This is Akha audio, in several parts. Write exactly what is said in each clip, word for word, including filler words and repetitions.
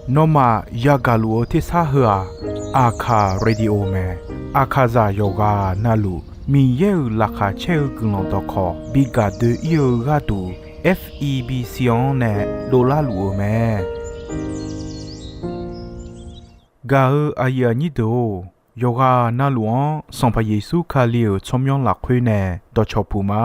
Nawmaf yagaq luf-eu tersar heu-aq, Aqkaq Radio mae. Aqkaqzaq yawqghaq navluf Miqyaer-euq laqkhaq caer-eu guiqlanq dawqkawq bi gaq doe-ir-eu gharduq, F E B C-anr nae dovlar luf-euq mae. Gaq-eu aqyuif aqnyir deuq-or, yawqghaq navluf-anr Sanqpaq Yeqsur Kali-euq tsawrmyanr lafkhoer nae dawqcawq puq ma.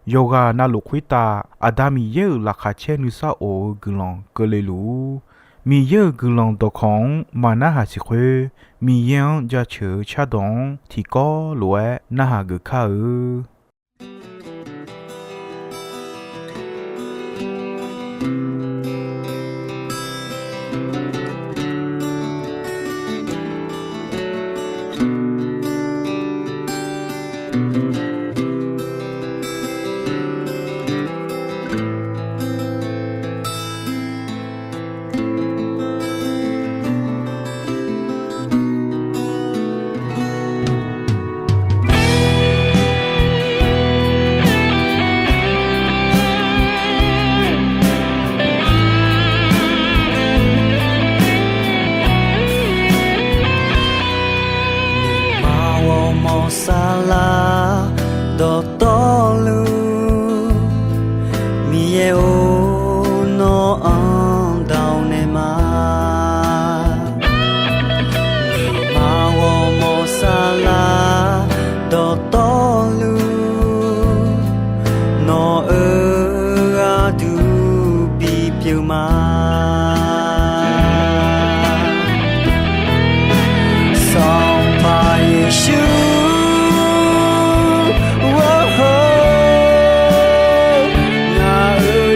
Yawqghaq navluf khoertav Aqda Miqyaer-euq laqkhaq caer nuisar of-eu guiqlanq keuvle luf-ur. Miqyaer-euq guiqlanq dawqkawq-anr maqnarhaq siq khoer, Miqyaer-anr jaceuq-eu cardawq-anr tiqkawv lof-aer narhaq geuf kar-eu. Nuima ghawrmawr saflar dawqtawvluf, Miqyaer-or, nawr-anr dawq naeq ma. Nuima ghawrmawr saflar dawqtawvluf, nawq-euq gharduq bipyeuf ma. Sanqpaq Yeqsur, ngaq-euq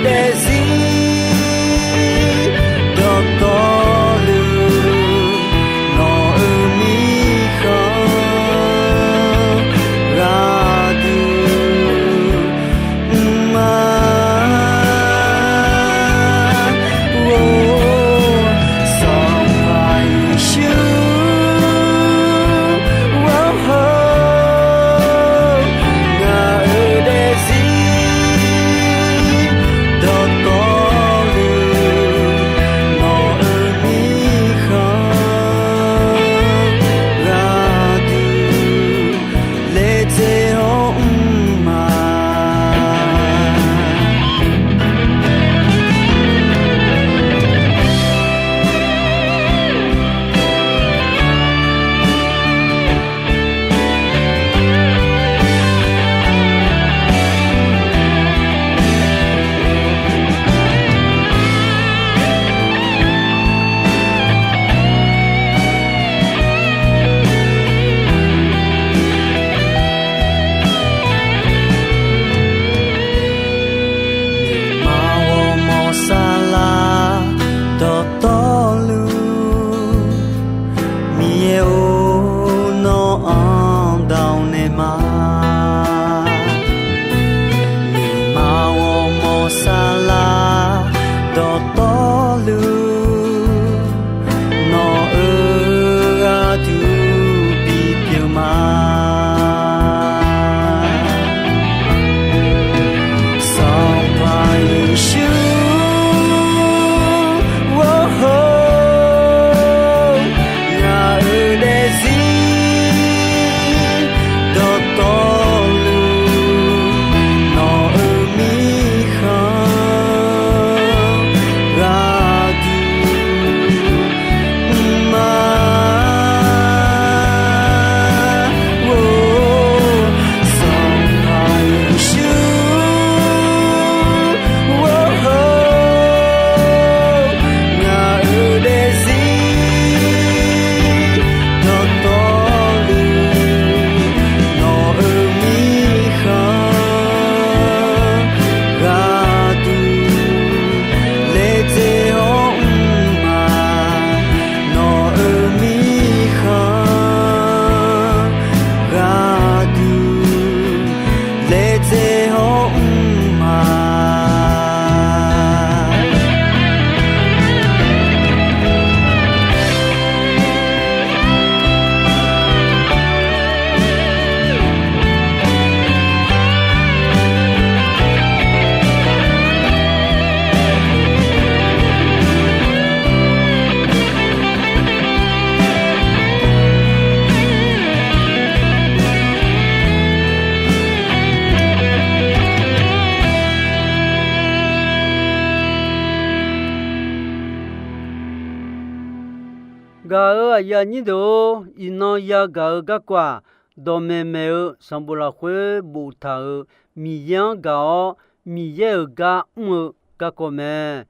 Gaq-euq aqyuif aqnyir deuq-or, iqnan yagaq-eu garkawv-aq, dawqmaeq maeq-eu sanqbof lafkhoer boftaq-euq Miqyaer-anr gaq-awr, Miqyaer-euq gar mr-eu garkawv mae.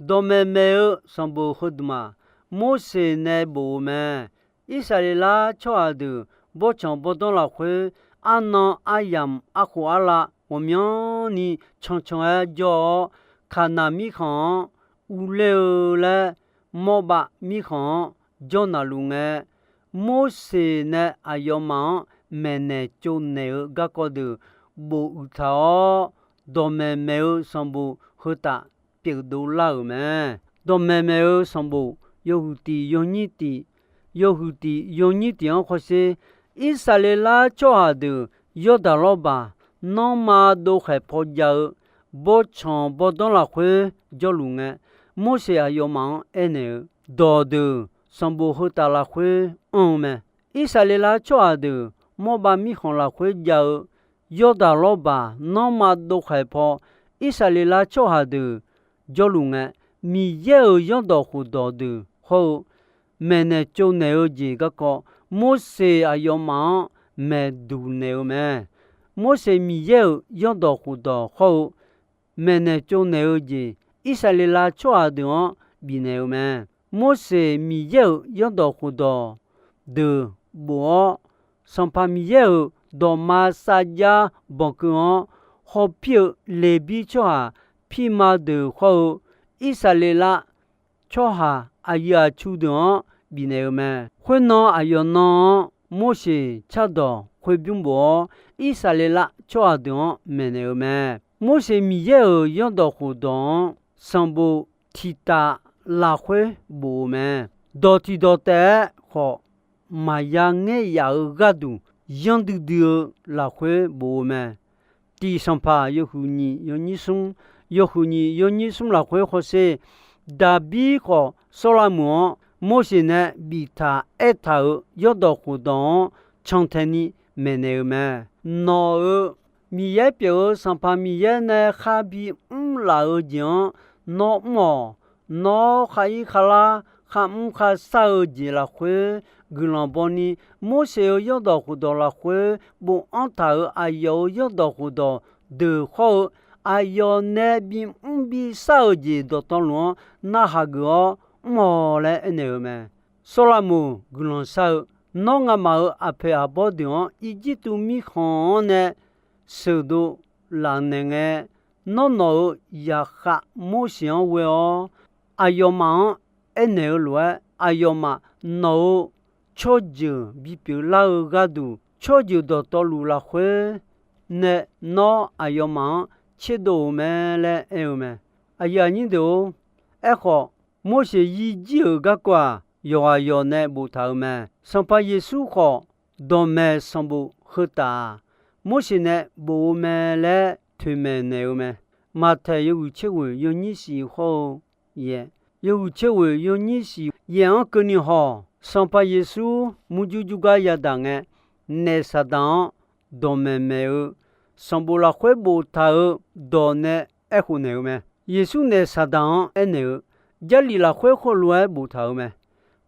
Dawqmaeq maeq-eu sanqbof heudeuq-aq, Morseq nae bof-eu mae. Irsaqleqlav tsawrhaq deuq bawrtsanq bawrdanr lafkhoer arnan aryamq arkhof arlav ghawqmyanrni cancan-aer jawr-awr, Kaqnaq mirkhanq-anr urler-eu laer, Mawrbav mirkhanq-anr jawr naqluf ngae, Morseq nae aqyawfmaf-anr maeqnaeq tsovnaeq-eu garkawv deuq bofuiq taq-awr, dawqmaeq maeq-eu sanqbof heu taf pyeufdov lar-euq mae. Dawqmaeq maeq-eu sanqbof yawhuiq tiq yawnyir tiq, yawhuiq tiq yawnyir tiq-anr hawsher, Irsaqleqlav tsawrhaq deuq Yawrdaq lawrbaq nanrma dovkhaeq paw jav-eu bawrtsanq bawrdanr lafkhoer jawrluf ngae, Morseq aqyawfmaf-anr aernaeq-eu dawqdeuq sanqbof heu taf lafkhoer anr-eu mae. Irsaqleqlav tsawrhaq deuq Mawrbav mirkhanq lafkhoer jav-eu Yawrdaq lawrbaq nanrma dovkhaeq paw, Irsaqleqlav tsawrhaq deuq jawrluf ngae, Miqyaer-euq zanrdawq khofdawq deuq hawr-eu maeqnaeq tsovnaeq-eu jeq garkawv, Morseq aqyawfmaf-anr maeqduq naeq-eu mae. Morseq Miqyaer-euq zanrdawq khofdawq hawr-eu maeqnaeq tsovnaeq-eu jeq, Irsaqleqlav tsawrhaq deuq-anr bifnaeq-eu mae. Morseq Miqyaer-euq zanrdawq khofdawq deuq bof-awr, Sanqpaq Miqyaer-euq dawqma sarjax banqkeuv-anr hawpir-eu Leqbir tsawrhaq pirma deuq hawr-eu, Irsaqleqlav tsawrhaq aqyuif aqtsu deuq-anr bifnaeq-eu mae. Khoernan aqyawf nan-anr Morseq cardawq khoerbymr bof-awr, Irsaqleqlav tsawrhaq deuq-anr maeqnaeq-eu mae. Morseq Miqyaer-euq zanrdawq khofdawq-anr sanqbof tiq taf lafkhoer bof-eu mae. Dawq tiq dawq taef-aer khawf, maqya ngaer yaf-eu gharduq yanr duidui-eu lafkhoer bof-eu mae. Tiq Sanqpaq yawhuiq nyiq yawnyir smr, yawhuiq nyiq yawnyir smr lafkhoer hawsher, Daqbir khawf Sawrlavmoq-anr Morseq nae biftaq aertaq-euq zanrdawq khofdawq-anr cantae ni maeqnaeq-eu mae. Nawq-euq Miqyaer pyeuf-eu Sanqpaq Miqyaer nae kharbi mrlaf-eu jeq-anr nawr mr-awq. Nawr khar ir kharlar, kharmr kharshar-eu jeq lafkhoer guiqlanq bawni, Morseq-euq zanrdawq khofdawq lafkhoer bofanr taq-euq aqyawf-euq zanrdawq khofdawq deuq hawr-eu, aqyawf nae bimr bishar-eu jeq dawqtawvluf-anr narhaq geuf-awr mr-awq laer aernaeq-eu mae. Sawrlavmoq guiqlanq shar-eu, Nawr ngamaf-euq aqpoeq aqbawr deuq-anr Irjirtuv mirkhanq-anr nae sheuqdov laf naeq ngae, nawr nawq-euq zaqkhav Morseq-anr ghoe-awr, aqyawfmaf-anr aernaeq-eu lof-aer, aqyawfmaf nawq-euq tsawrjeuq bipyeuf lar-eu gharduq, tsawrjeuq dawqtawvluf lafkhoer nae nawr aqyawfmaf-anr tserdov-euq mae laer aer-eu mae. Aqyuif aqnyir deuq-or, aerkhawf, Morseq yirjir-euq garkawv-aq, yawqghaq yawq nae boftaq-euq mae. Sanqpaq Yeqsur khawf, dawqmaeq sanqbof heu taf-aq, Morseq nae bof-eu mae laer toeqmaeq naeq-eu mae. Maqtaeq yawhuiq tser ghoeq yawnyir shif hawr-eu yaeq, yawhuiq tser ghoeq yawnyir shif yaeq-anr keuvni haw-awq. Sanqpaq Yeqsur murjur jur gar yadaq ngae, naef Saqdaq-anr dawqmaeq maeq-eu sanqbof lafkhoer boftaq-eu dawq nae aerkhof naeq-eu mae. Yeqsur naef Saqdaq-anr aernaeq-eu, Jarlif lafkhoer heulof-aer boftaq-euq mae.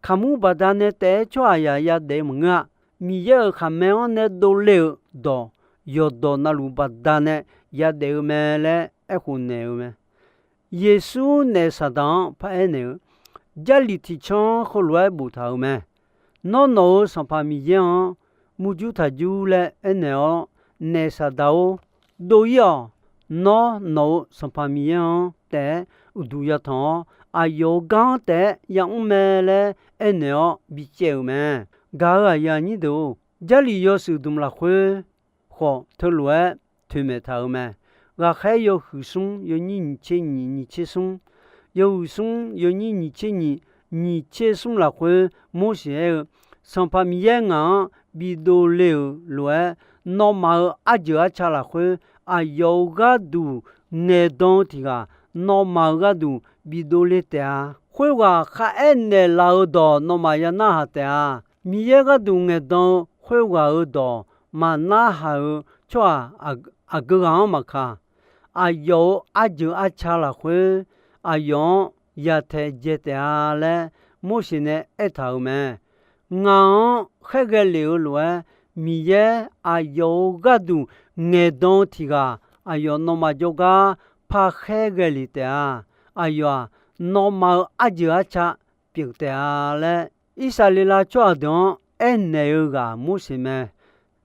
Kaqmur baqdanae taef-aer tsawrhaqzaq yadaef-eu maqngeur-a. Miqyaer-euq khaqmae-anr nae dovle-euq dawq, yawqdawq navluf baqdanae yadaef-eu mae laer aerkhof naeq-eu mae. Yeqsur naef Saqdaq-anr paraer naeq-eu, Jarlif tiqcanr heulof-aer boftaq-euq mae. Nawr nawq-euq Sanqpaq Miqyaer-anr murjur taqjur laer aernaeq-awr, naef Saqdaq-or, dov-ir-awq. Nawr nawq-euq Sanqpaq Miqyaer-anr taef-aer uqduq yatanq-awr, aqyawf-euq gar-anr taef-aer yamr mae laer aernaeq-awr bicaev-euq mae. Gaq-euq aqyuif aqnyir deuq-or, Jarlif yawshuif dmq lafkhoer khawf teulof-aer toeqmaeq taq-euq mae. Ghaqkhaer yawhuiq smr yawnyir nyiq tser nyiq nyiq tser smr, yawhuiq smr yawnyir nyiq tser nyiq nyiq tser smr lafkhoer Morseq aer-eu, Sanqpaq Miqyaer ngaq-anr bidov le-euq lof-aer, nawmaf-euq arjeuq arca lafkhoer aqyawf-euq gharduq ngaeqdan-eu tiq ghaq nawmaf-euq gharduq bidov le taef-a. Khoerghaq kharaer naeqlaf-eu dawq nawmaf ya narhaq taef-a. Miqyaer gharduq ngaeqdan-eu khoerghaq-euq dawq maqnarhaq-euq tsawrhaq aq-, aqgeu ghaq-anr maqkaq, aqyawf-euq arjeuq arca lafkhoer aqyawf-anr yataeq dzae taef-a laer Morseq nae aertaq-euq mae. Ngaq-anr khaerghae lef-eu lof-aer, Miqyaer aqyawf-euq gharduq ngaeqdan-eu tiq ghaq aqyawf nawmaf jawrgar parkhaer ghae lef taef-a. Aqyawf-aq, nawmaf-euq arjeuq arca pyeuf taef-a laer, Irsaqleqlav tsawrhaq deuq-anr aernaeq-eu ghaq Morseq mae.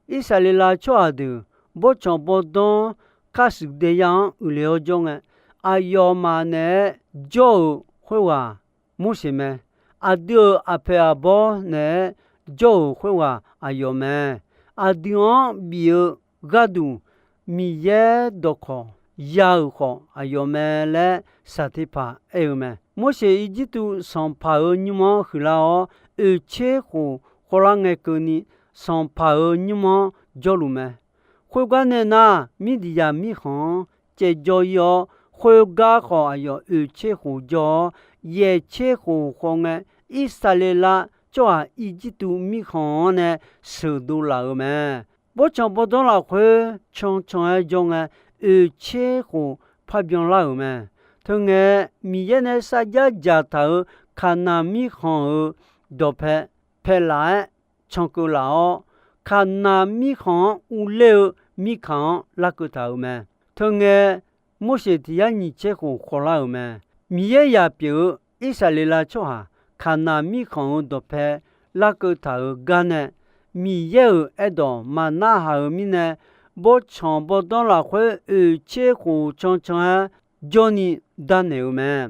Irsaqleqlav tsawrhaq deuq bawrtsanq bawrdanr kharshuif daeyar-anr uiqle-awr jawr ngae, aqyawfmaf naeq-aer jawr-euq khoerghaq Morseq mae. Aqdui-euq aqpoeq aqbawr naeq-aer jawr-euq khoerghaq aqyawf mae. Aqdui-anr bif-eu gharduq Miqyaer dawqkawq ya-euq khawf aqyawf mae laer saqteqpaq aer-eu mae. Morseq Irjirtuv sanqpaq-euq nymr-anr huiqlar-awr, oeqtser khof khawvlar ngae keuvni, sanqpaq-euq nymr-anr jawrluf mae. Khoergar nae nar, Mirdiqyaq mirkhanq-anr caevjawr ir-awr, khoergar khawf aqyawf oeqtser khof jawr-awr, yaeqtser khof khawv ngae, Irsaqleqlav tsawrhaq Irjirtuv mirkhanq-anr nae sheuqdov laf-euq mae. Bawrtsanq bawrdanr lafkhoer cancan-aer jawr ngae, oeqtser khof parbyan lar-euq mae. Teungae, Miqyaer nae sarjax dzaqtaq-euq Kaqnaq mirkhanq-euq dawqpae paelaf-aer cankeuv laf-awr, Kaqnaq mirkhanq-anr urler-eu Mirkaq-anr larkeuv taq-euq mae. Teungae, Morseq tiq yar nyiq tser khof khawvlar-euq mae. Miqyaer yaq pyeuf-eu Irsaqleqlav tsawrhaq Kaqnaq mirkhanq-euq dawqpae larkeuv taq-euq gar nae, Miqyaer-euq aerdawq maqnarhaq-euq mirnae, bawrtsanq bawrdanr lafkhoer oeqtser khof cancan-aer jawrni darnaeq-eu mae.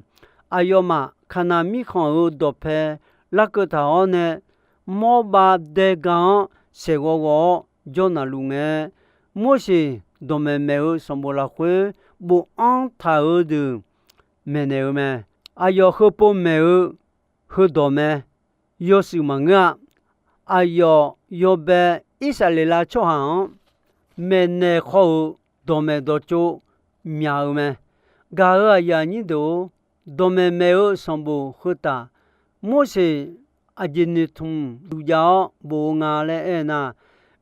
Aqyawfmaf Kaqnaq mirkhanq-euq dawqpae larkeuv taq-awr nae, Mawrbav daega-anr saeqghawv ghawv-awr jawr naqluf ngae, Morseq dawqmaeq maeq-eu sanqbof lafkhoer bofanr taq-eu deuq maeqnaeq-eu mae. Aqyawf heupov maeq-eu heudawq mae. Yawshuif maqngeur-a. Aqyawf yawbae Irsaqleqlav tsawrhaq-anr maeqnaeq khawr-eu dawqmaeq dawqtsov myaq-eu mae. Gaq-euq aqyuif aqnyir deuq-or, dawqmaeq maeq-eu sanqbof heu taf, Morseq aqjeq noeqtmq duq jav-awr bof-eu nga laer aernar,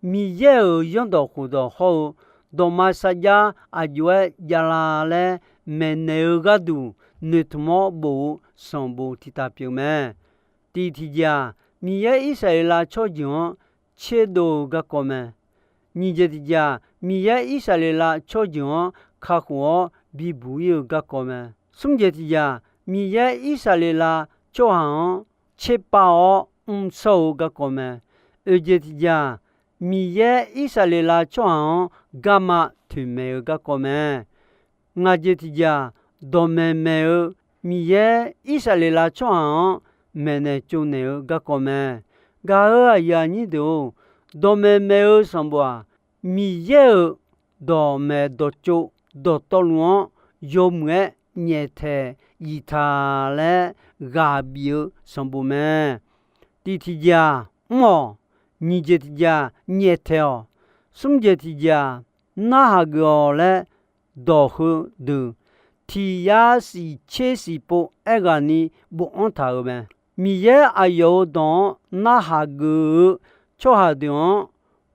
Miqyaer-euq zanrdawq khofdawq hawr-eu dawqma sarjax aqjox-aer javla laer maeqnaeq-eu gharduq noeqtmq-awr bof-eu sanqbof tiqtaf pyeuf mae. Tiq tiqjeq-aq, Miqyaer Irsaqleqlav tsawrjeuq-anr tserdov-eu garkawv mae. Nyiq jeq tiqjeq-aq, Miqyaer Irsaqleqlav tsawrjeuq-anr kakhof-awr bibuq ir-eu garkawv mae. Smr jeq tiqjeq-aq, Miqyaer Irsaqleqlav tsawrhaq-anr tserpav-awr mrshawr-eu garkawv mae. Oeq jeq tiqjeq-aq, Miqyaer Irsaqleqlav tsawrhaq-anr garma toeqmaeq-eu garkawv mae. Ngaq jeq tiqjeq-aq, dawqmaeq maeq-eu Miqyaer Irsaqleqlav tsawrhaq-anr maeqnaeq tsovnaeq-eu garkawv mae. Gaq-euq aqyuif aqnyir deuq-or, dawqmaeq maeq-eu sanqbof-aq, Miqyaer-euq dawqmaeq dawqtsov dawqtawvluf-anr yawmuiq-aer nyaeftaeq yiqtaq laer ghaq bif-eu sanqbof mae. Tiq tiqjeq-aq, mr-awq. Nyiq jeq tiqjeq-aq, nyaeftaeq-awq. Smr jeq tiqjeq-aq, narhaq geuf-awq laer dawq heudeuq tiq yar siq tser siq pov aerghaqni bofanr taq-euq mae. Miqyaer aqyawf-euq dawq-anr narhaq geuf-eu tsawrhaq deuq-anr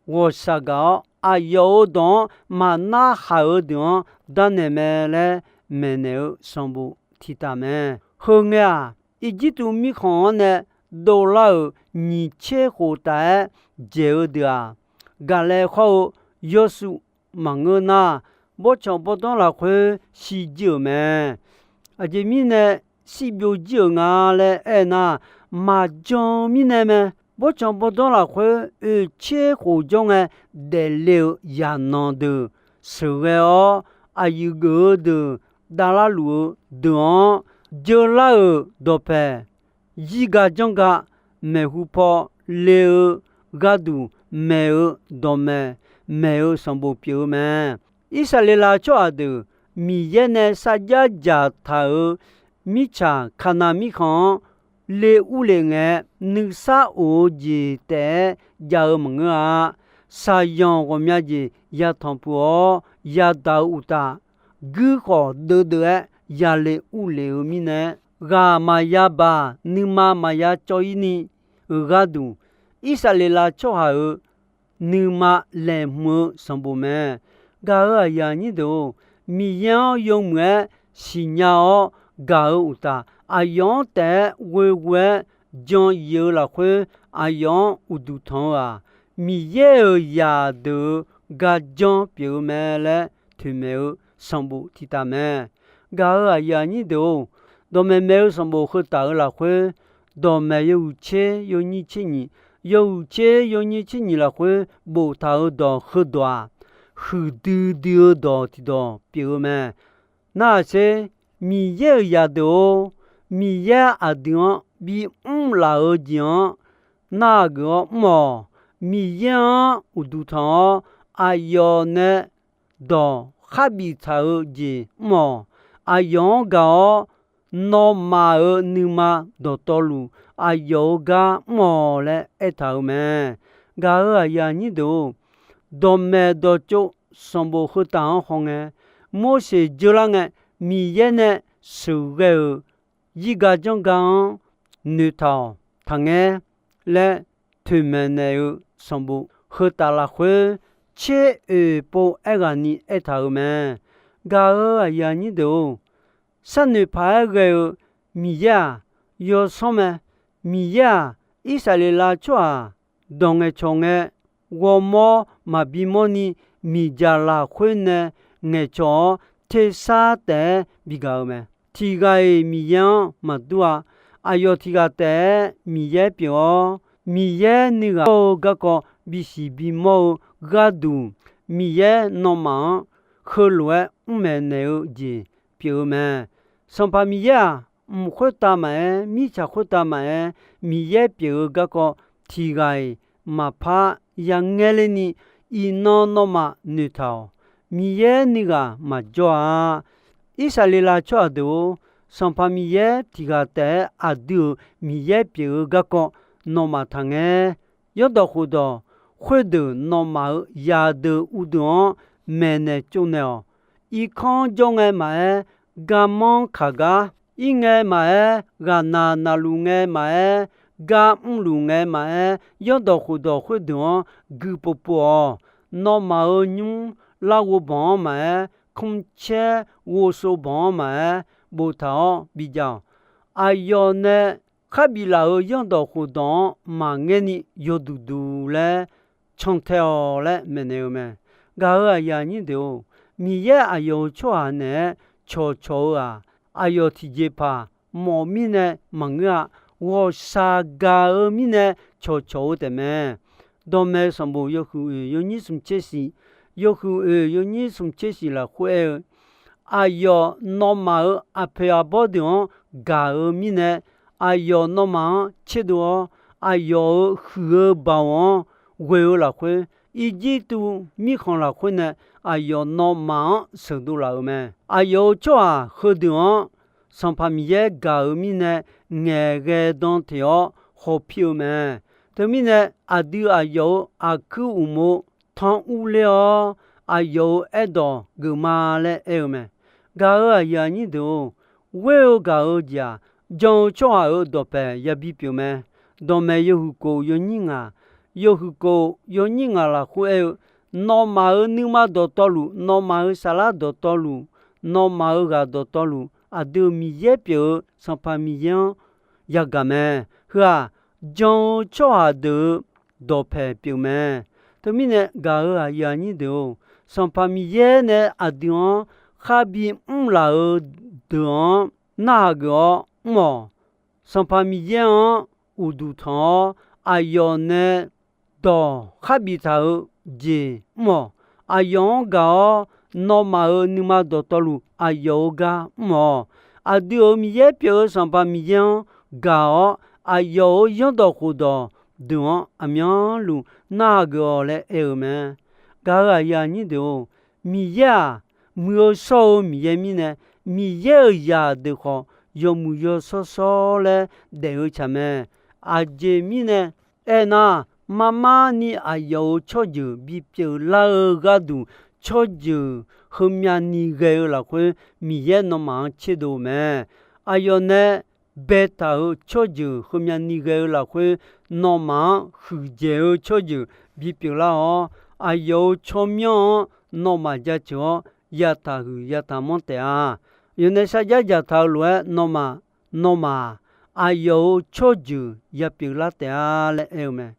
ghawqshaq gaq-awr, aqyawf-euq dawq-anr maqnarhaq-eu deuq-anr darnaeq mae laer maeqnaeq-eu sanqbof tiqtaf mae. Heu ngae-aq, Irjirtuv mirkhanq-anr nae dovlar-euq nyiq tser khof taf-aer dzaeq-eu deuq-aq, gaqlae khawr-eu yawshuif maqngeur nar, bawrtsanq bawrdanr lafkhoer shirjir-euq mae. Aqjeq mirnae shirbyov jir-euq nga laer aernar, maqjan mirnae mae. Bawrtsanq bawrdanr lafkhoer oeqtser khof jawr ngae daefle-eu yaqnan deuq sheuqghae-awr, aqyuif geuf-eu deuq davlar luf-eu deuq-anr, jeular-euq dawqpaeq zirga janrga maeqhu paw le-eu gharduq maeq-eu dawqmaeq maeq-eu sanqbof pyeuf-eu mae. Irsaqleqlav tsawrhaq deuq Miqyaer nae sarjax dzaqtaq-euq mirtsaq Kaqnaq mirkhanq-anr le urlef ngae, nuisar of-eu jeq taef-aer jav-eu maqngeur-a. Shaqzanq ghawqmya jeq yatanq puq-awr yadaq-eu uqtaf, guir khawf deuvdeuv-aer yale urlef-eu mirnae, ghaq maqya baq nuima maqya cawv ir ni-euq gharduq, Irsaqleqlav tsawrhaq-euq nuima laeqhmq-eu sanqbof mae. Gaq-euq aqyuif aqnyir deuq-or, Miqyaer-anr yawmuiq-aer siqnya-awr gaq-eu uqtaf, aqyawf-anr taef-aer ghoeghoe-aer jan yif-eu lafkhoer, aqyawf-anr uqduq tanq-eu-aq, Miqyaer-euq zaqdeuq-euq garjanr pyeuf-eu mae laer toeqmaeq-eu sanqbof tiqtaf mae. Gaq-euq aqyuif aqnyir deuq-or, dawqmaeq maeq-eu sanqbof heutaf-euq lafkhoer, dawqmaeq yawhuiq tser yawnyir tser nyiq, yawhuiq tser yawnyir tser nyiq lafkhoer boftaq-euq dawq heudawq-aq, huiqdui dui-eu dawq tiqdawq pyeuf-eu mae. Narhaq sher, Miqyaer-euq zaqdeuq-or, Miqyaer aqdui-anr bimr laf-eu jeq-anr narhaq geuf-awr mr-awq. Miqyaer-anr uqduq tanq-awr, aqyawf nae dawq kharbif taq-eu jeq mr-awq. Aqyawf-anr gaq-awr, nawmaf-euq nuima dawqtawvluf aqyawf-euq gar mr-awq laer aertaq-euq mae. Gaq-euq aqyuif aqnyir deuq-or, dawqmaeq dawqtsov sanqbof heutaf-anr hawngae, Morseq dzeurlar ngae, Miqyaer nae sheuqghae-euq zirgar janrgar-anr noeqtaq-awq, taqngaer laer toeqmaeq naeq-eu sanqbof heutaf lafkhoer tser oeq pov aerghaqni aertaq-euq mae. Gaq-euq aqyuif aqnyir deuq-or, sharnoeq paq-aer ghae-eu Miqyaer-aq, yawsanr mae. Miqyaer-aq, Irsaqleqlav tsawrhaq dawq ngaeqcawq ngae, ghawrmawr maqbi mawrni miqdzaq lafkhoer nae ngaeqcawq-awr, tersar taef-aer bigaq-eu mae. Tiq ghaq-iq Miqyaer-anr maqdur-a. Aqyawf tiq ghaq taef-aer Miqyaer pyeuf-awr, Miqyaer nuighaq-eu garkawv bisiq bimawr-eu gharduq, Miqyaer nawmaf-anr heulof-aer mr maeqnaeq-eu jeq pyeuf-eu mae. Sanqpaq Miqyaer-aq, mq khoertav maqaer, mirtsaq khoertav maqaer, Miqyaer pyeuf-eu garkawv tiq ghaq-iq maqpar yangaer lerni, iqnan nawmaf noeqtaq-awq. Miqyaer nuighaq maqjawr-a. Irsaqleqlav tsawrhaq deuq-or, Sanqpaq Miqyaer tiq ghaq taef-aer aqdui-euq Miqyaer pyeuf-eu garkawv nawmaf taqngaer. Yawrdawq khofdawq khoerdeuq nawmaf-euq zaqdeuq uvdeuq-anr maeqnaeq tsovnaeq-awq. Irkanr jawr ngae maqaer, garmanr kaq gar ir ngae maqaer, ghaqnaq naqluf ngae maqaer, gar mrluf ngae maqaer, yawrdawq khofdawq khoerdeuq-anr guipov pov-awq. Nawmaf-euq nymr larghov banq-anr maqaer, kmrcaer ghovsov banq-anr maqaer, boftaq-awr bijav-awq. Aqyawf nae kharbif laf-euq yawrdawq khofdawq-anr maqngaerni yawduq duq laer cantae-awq laer maeqnaeq-eu mae. Gaq-euq aqyuif aqnyir deuq-or, Miqyaer aqyawf-euq tsawrhaq naeq-aer cawqcawq-eu-aq, aqyawf tiqjeqpaq mawf mirnae maqngeur-a. Ghawqshaq gaq-eu mirnae cawqcawq-eu taefmae. Dawqmaeq sanqbof yawhuiq oeq yawnyir smq tser shiq, yawhuiq oeq yawnyir smq tser shiq lafkhoer aer-eu, aqyawf nawmaf-euq aqpoeq aqbawr deuq-anr gaq-eu mirnae, aqyawf nawmaf-anr tserdov-awr, aqyawf-euq huiq-eu baoq-anr ghoe-eu lafkhoer, Irjirtuv mirkhanq lafkhoer nae aqyawf nawmaf-anr sheuqdov laf-euq mae. Aqyawf-euq tsawrhaq heudeuq-anr Sanqpaq Miqyaer gaq-euq mirnae, ngaeqghae dan teq-awr hawpir-eu mae. Teumirnae, aqdui aqyawf-euq aqkuir uqmov tanr urler-awr, aqyawf-euq aerdawq geufma laer aer-eu mae. Gaq-euq aqyuif aqnyir deuq-or, ghoer-eu gaq-eu jeq-aq, jan-eu tsawrhaq-euq dawqpaeq yabi pyeuf mae. Dawqmaeq yawhuiq kof yawnyir ngaq, yawhuiq kof yawnyir ngaq lafkhoer aer-eu, nawmaf-euq nuima dawqtawvluf, nawmaf-euq saflar dawqtawvluf, nawmaf-euq ghaq dawqtawvluf, aqdui-euq Miqyaer pyeuf-eu Sanqpaq Miqyaer-anr yagaq mae. Heu-aq, jan-eu tsawrhaq deuq-euq dawqpaeq pyeuf mae. Teumirnae gaq-euq aqyuif aqnyir deuq-or, Sanqpaq Miqyaer nae aqdui-anr khar bimr laf-eu deuq-anr narhaq geuf-awr mr-awq. Sanqpaq Miqyaer-anr uqduq tanq-awr, aqyawf nae dawq khar biftaq-eu jeq mr-awq. Aqyawf-anr gaq-awr, nawmaf-euq nuima dawqtawvluf aqyawf-euq gar mr-awq. Aqdui-euq Miqyaer pyeuf-eu Sanqpaq Miqyaer-anr gaq-awr, aqyawf-euq zanrdawq khofdawq deuq-anr aqmyanluf narhaq geuf-awq laer aer-eu mae. Gaq-euq aqyuif aqnyir deuq-or, Miqyaer-aq, muiq-eu shawr-eu Miqyaer mirnae, Miqyaer-euq zaqdeuq khawf, yawmuiq yawshawr shawr laer daef-eu tsaq mae. Aqjeq mirnae aernar, marmar ni aqyawf-euq tsawrjeuq bipyeuf lar-eu gharduq, tsawrjeuq heumyav ni ghae-eu lafkhoer, Miqyaer nawmaf-anr tserdov mae. Aqyawf nae baetaq-euq tsawrjeuq heumyav ni ghae-eu lafkhoer, nawmaf-anr huiqdzaeq-eu tsawrjeuq bipyeuf lar-awr, aqyawf-euq tsawrmyanr-anr nawmaf jaceuq-awr, yataq huiq yataq manr taef-a. Aqyawf nae sarjax dzaqtaq-eu lof-aer, nawmaf, nawmaf-aq, aqyawf-euq tsawrjeuq ya pyeuflar taef-a laer aer-eu mae.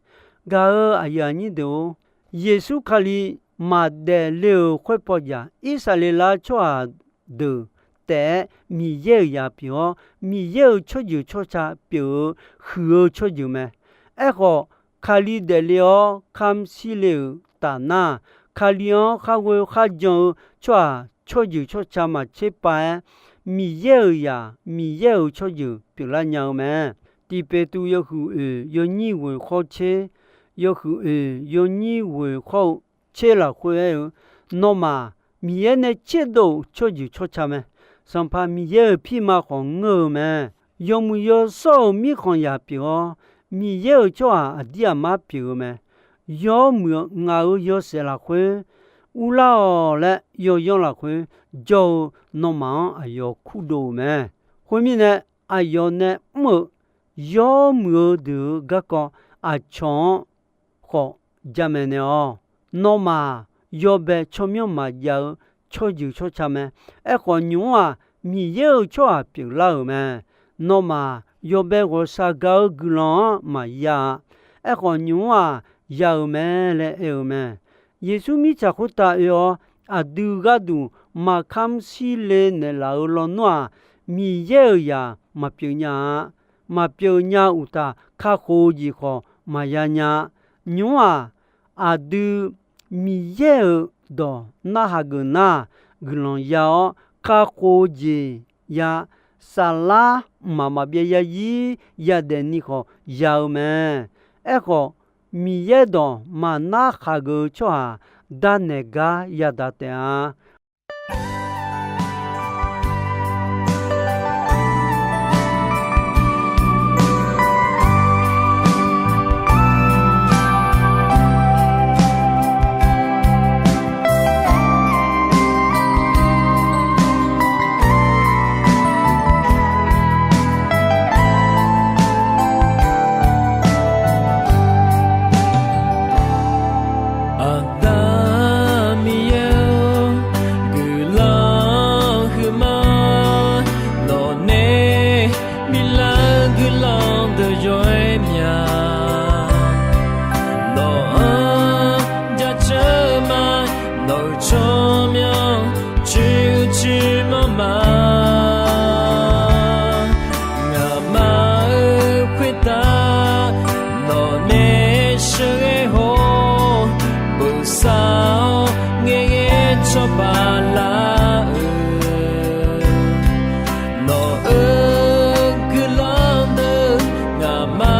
Gaq-euq aqyuif aqnyir deuq-or, Yeqsur Kali maqdaef le-euq khoerpaw jaq, Irsaqleqlav tsawrhaq deuq taef-aer Miqyaer-euq zaq pyeuf-awr, Miqyaer-euq tsawrjeuq tsawrca pyeuf-eu huiq-eu tsawrjeuq mae. Aerkhawf, Kali daefle-awr kamr shir le-euq tafnar, Kali-anr kharghoe kharjan-eu tsawrhaq tsawrjeuq tsawrca maqtser pav-aer, Miqyaer-euq zaq, Miqyaer-euq tsawrjeuq pyeuflar nya-eu mae. Tiqpeqtuv yawhuiq oeq yawnyir ghoeq khawr tser, yawhuiq oeq yawnyir ghoeq khawr-eu tser lafkhoer aer-eu, nawmaf Miqyaer nae tserdov-euq tsawrjeuq tsawrca mae. Sanqpaq Miqyaer-euq pirma khawf ngeur-eu mae. Yawmuiq yawshawr-euq mirkhanqzaq pyeuf-awr, Miqyaer-euq tsawrhaq aqdir aqmar pyeuf-eu mae. Yawmuiq-eu ngaq-euq yawshaef lafkhoer, urlar-awq laer yawyanr lafkhoer jawr-eu nawmaf-anr aqyawf kurdov-euq mae. Khoermirnae, aqyawf nae mr-euq yawmuiq-eu deuq-euq garkawv aqcawq-anr khawf jamaeq naeq-awq. Nawmaf-aq, yawbae tsawrmyanr maqjav-eu tsawrjeuq tsawrca mae. Aerkhawf, nymq-mr-aq, Miqyaer-euq tsawrhaq pyeuflar-euq mae. Nawmaf-aq, yawbae ghawqshaq gaq-eu guiqlanq-anr maqya-a. Aerkhawf, nymq-mr-aq, ya-euq mae laer aer-eu mae. Yeqsur mirtsaq khoertav oe-awr, aqdui gharduq maqkamr shir le naeqlaf-euq lawnmr-aq, Miqyaer-euq zaq maqpyeuf nya-a. Maqpyeuf nya uqtaf, kakhof-eu jeq khawf maqya nya-a. Nymq-mr-aq, aqdui Miqyaer-euq dawq narhaq geuf nar, guiqlanq ya-awr, kakhof-eu jeq ya, saflar mqmaq maqbyav yarzir yadaef ni khawf ya-eu mae. Aerkhawf, Miqyaer dawq maqnar khaq geuf-eu tsawrhaq darnaeq gar yadaq taef-a. Aqda Miqyaer-or, guiqlanq huiqma, nawqnae biflar-eu guiqlanq deuq yawr-aer mya. Nawq-anr jaceuq ma, nawq-euq tsawrmyanr coer-eu coer manr ma. Ngaqma-euq khoertav nawqnae sheuqghae haw-awr, bosav-awr ngaeqghae cawba lar-eu, nawq-euq guiqlanq deuq ngaqma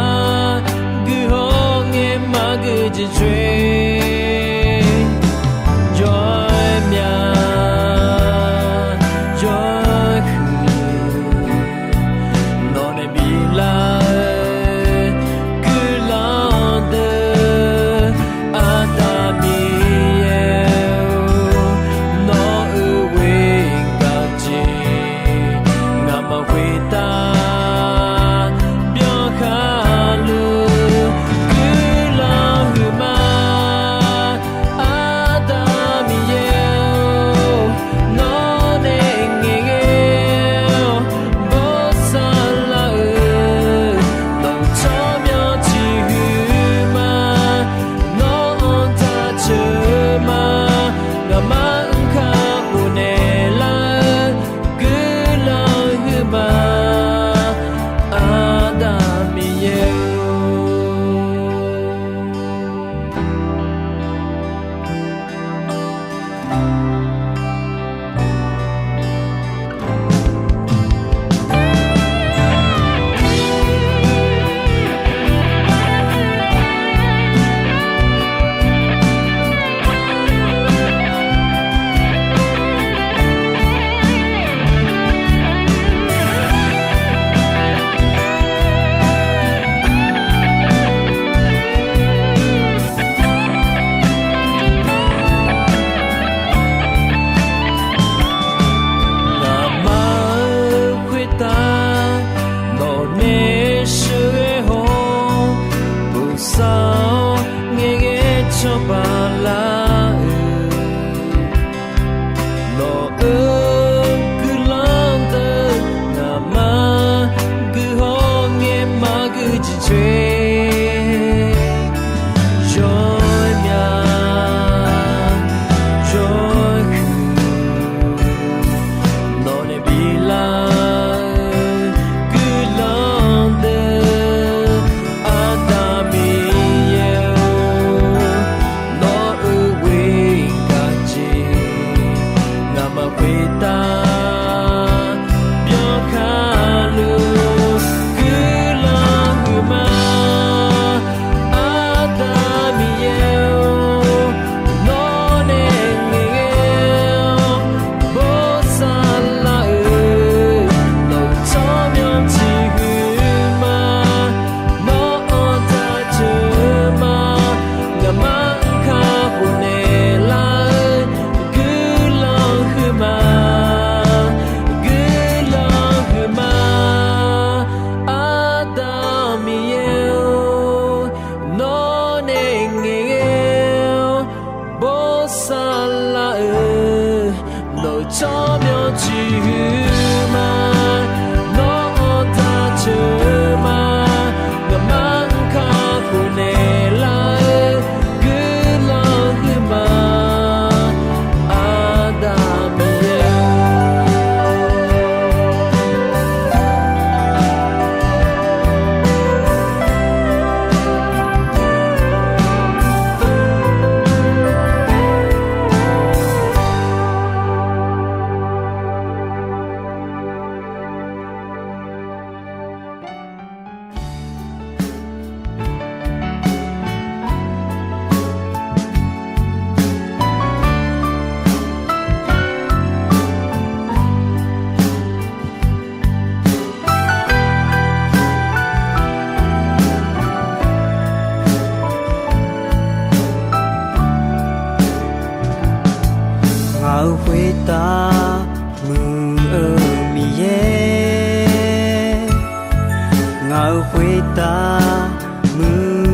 Taqmuiq-eu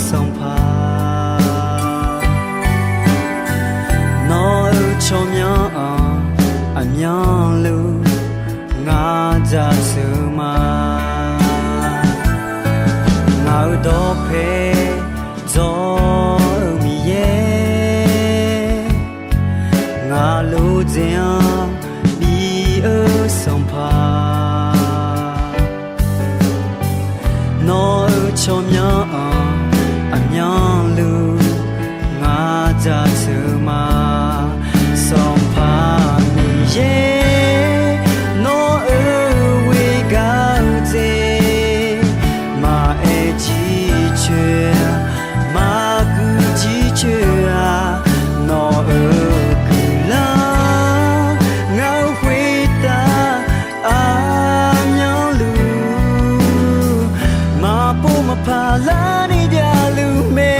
Sanqpaq, nawq-euq tsawrmyanr-anr aqmyanluf ngar jaceuq ma. Ngaq-euq dawqpae dzawr-eu Miqyaer, ngaq lof dzaeq-anr bif-eu Sanqpaq, nawq-euq tsawrmyanr-anr aqmyanluf ngar jaceuq ma. Sanqpaq Miqyaer, nawq-euq ghoer gar-eu dzaeq, maqaer jircoer-a, maqguiq jircoer-a, nawq-euq guiqlanq ngar-eu khoertav aqmyanluf maqpov maqpar larni javluf mae.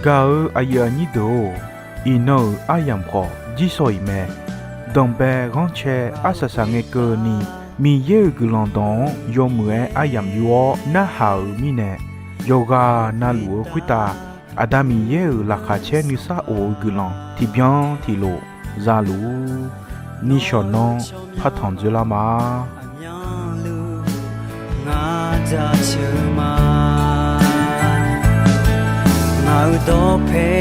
Gaq-eu aqyuif aqnyir deuq-or, iqnan-euq aryamq khawf jirsawq iq mae. Danqbae ghanrcae arsaq saqngae keuvni, Miqyaer-euq guiqlanq dawq-anr yawmuiq-aer aryamq yur-awr narhaq-euq mirnae, yawqghaq navluf-eu khoertav Aqda Miqyaer-euq laqkhaq caer nuisar of-eu guiqlanq tiqbyan tiqlof zaluf-ur. Nishawq nanr partanq dzoerlar ma. Ngar jaceuq ma. Ngaq-euq dawqpae